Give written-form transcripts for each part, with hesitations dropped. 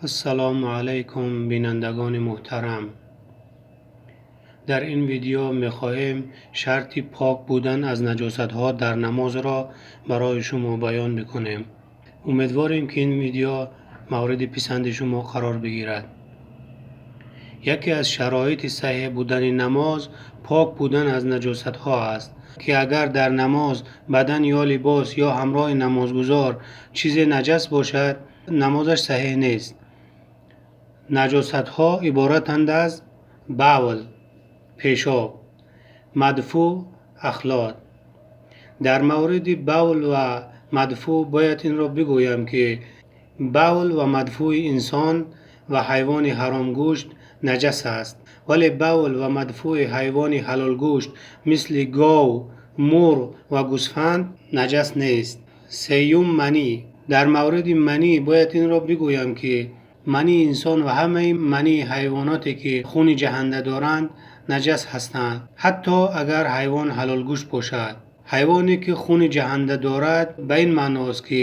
Ассалому алайкум, бинандагони муҳтарам. Дар ин видео мехоҳем шарти пок будан аз наҷосатҳо дар намозро барои шумо баён бикунем. Умедворем, ки ин видео мавриди писанди шумо қарор бигирад. Яке аз шароити саҳеҳ будани намоз пок будан аз наҷосатҳо аст, ки агар дар намоз бадан ё либос ё ҳамроҳи намозгузор чизе наҷас бошад, намозаш саҳеҳ нест. Наҷосатҳо иборатанд аз бавл, пешоб, мадфӯъ, ахлот. Дар мавриди бавл ва мадфӯъ бояд инро бигӯям, ки бавл ва мадфӯи инсон ва ҳайвони ҳаромгӯшт наҷас аст, вале бавл ва мадфӯи ҳайвони ҳалолгӯшт, мисли гов, мурғ ва гӯсфанд, наҷас нест. Сеюм, манӣ. Дар мавриди манӣ бояд инро бигӯям, ки мании инсон ва ҳамаи мании ҳайвоноте, ки хуни ҷаҳанда доранд, наҷас ҳастанд, ҳатто агар ҳайвон ҳалолгӯшт бошад. Ҳайвоне, ки хуни ҷаҳанда дорад, ба ин маъност, ки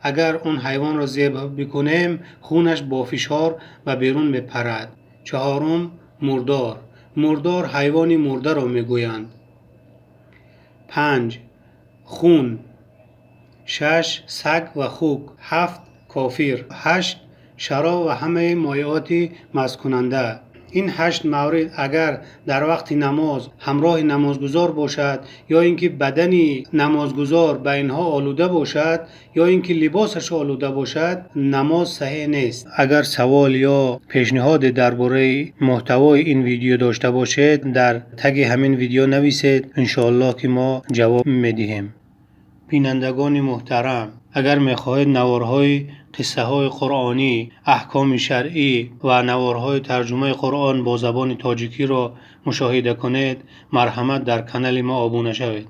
агар он ҳайвонро зебҳ бикунем, хунаш бо фишор ба берун мепарад. Чаҳорум, мурдор. Мурдор ҳайвони мурдаро мегӯянд. Панҷ, хун. Шаш, саг ва хук. Ҳафт, кофир. Ҳашт, шароб ва ҳамаи моеоти масткунанда. Ин ҳашт маврид агар дар вақти намоз ҳамроҳи намозгузор бошад ё ин ки бадани намозгузор ба инҳо олуда бошад, ё ин ки либосаш олуда бошад, намоз саҳеҳ нест. Агар савол ё пешниҳоде дар бораи муҳтавои ин видео дошта бошед, дар таги ҳамин видео нависед, иншоаллоҳ, ки мо ҷавоб медиҳем. Бинандагони муҳтарам, агар мехоҳед наворҳои қиссаҳои қуръонӣ, аҳкоми шаръӣ ва наворҳои тарҷумаи Қуръон бо забони тоҷикиро мушоҳида кунед, марҳамат, дар канали мо обуна шавед.